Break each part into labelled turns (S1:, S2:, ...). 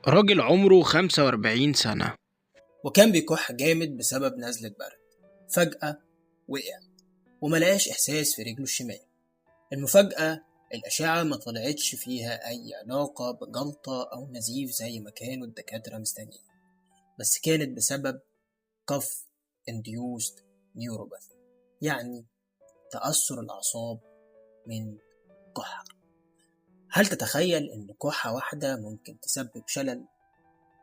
S1: راجل عمره 45 سنة
S2: وكان بيكح جامد بسبب نزلة برد. فجأة وقع وملقاش إحساس في رجله الشمال. المفاجأة الأشعة ما طلعتش فيها أي علاقة بجلطة أو نزيف زي ما كانوا الدكاترة مستنيين، بس كانت بسبب cough induced neuropathy، يعني تأثر الأعصاب من كحة. هل تتخيل إن كحة واحدة ممكن تسبب شلل؟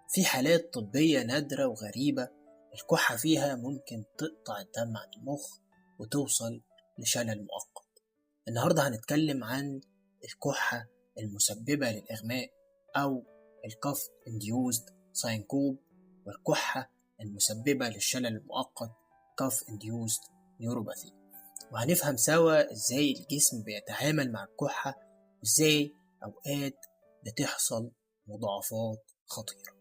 S2: في حالات طبية نادرة وغريبة الكحة فيها ممكن تقطع الدم عن المخ وتوصل لشلل مؤقت. النهاردة هنتكلم عن الكحة المسببة للإغماء أو ال cough induced syncope، والكحة المسببة للشلل المؤقت cough induced neuropathy، وهنفهم سوا إزاي الجسم بيتعامل مع الكحة وإزاي أوقات بتحصل مضاعفات خطيرة.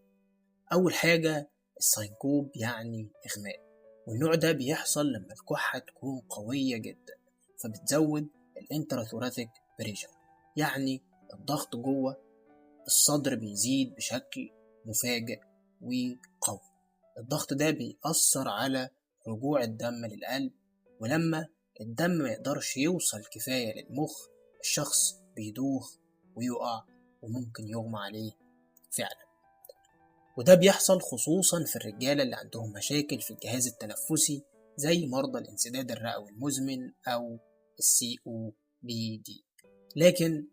S2: أول حاجة ال syncope يعني إغماء، والنوع ده بيحصل لما الكحة تكون قوية جدا فبتزود ال intrathoracic pressure، يعني الضغط جوه الصدر بيزيد بشكل مفاجئ وقوي. الضغط ده بيأثر على رجوع الدم للقلب، ولما الدم ما يقدرش يوصل كفاية للمخ الشخص بيدوخ ويقع وممكن يغمى عليه فعلا. وده بيحصل خصوصا في الرجالة اللي عندهم مشاكل في الجهاز التنفسي زي مرضى الانسداد الرئوي المزمن أو ال COPD. لكن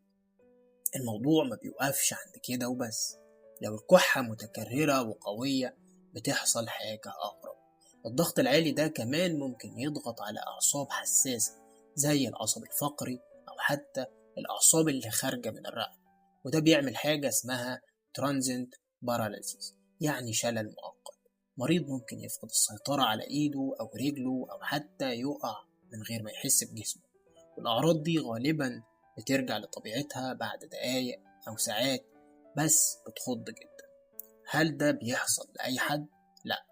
S2: الموضوع ما بيوقفش عند كده وبس، لو الكحة متكررة وقوية بتحصل حاجة أغرب. الضغط العالي ده كمان ممكن يضغط على أعصاب حساسة زي العصب الفقري أو حتى الأعصاب اللي خارجة من الرقبة، وده بيعمل حاجة اسمها transient paralysis، يعني شلل مؤقت. مريض ممكن يفقد السيطرة على إيده أو رجله أو حتى يقع من غير ما يحس بجسمه، والأعراض دي غالبا بترجع لطبيعتها بعد دقايق أو ساعات، بس بتخض جدا. هل ده بيحصل لأي حد؟ لا،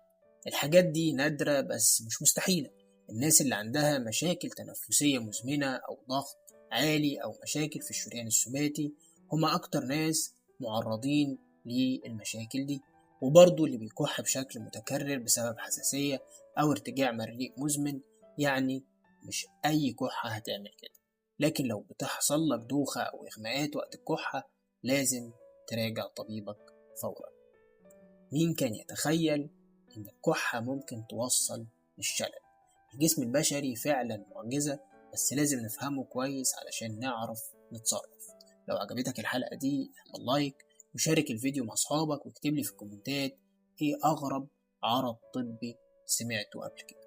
S2: الحاجات دي نادرة بس مش مستحيلة. الناس اللي عندها مشاكل تنفسية مزمنة أو ضغط عالي أو مشاكل في الشريان السباتي هما أكتر ناس معرضين للمشاكل دي، وبرضه اللي بيكح بشكل متكرر بسبب حساسية أو ارتجاع مريء مزمن، يعني مش أي كحة هتعمل كده. لكن لو بتحصل لك دوخة أو إغماءات وقت الكحة لازم تراجع طبيبك فورا. مين كان يتخيل إن الكحة ممكن توصل للشلل؟ الجسم البشري فعلا معجزة، بس لازم نفهمه كويس علشان نعرف نتصرف. لو عجبتك الحلقة دي اعمل like وشارك الفيديو مع أصحابك، واكتب لي في الكومنتات إيه أغرب عرض طبي سمعته قبل كده.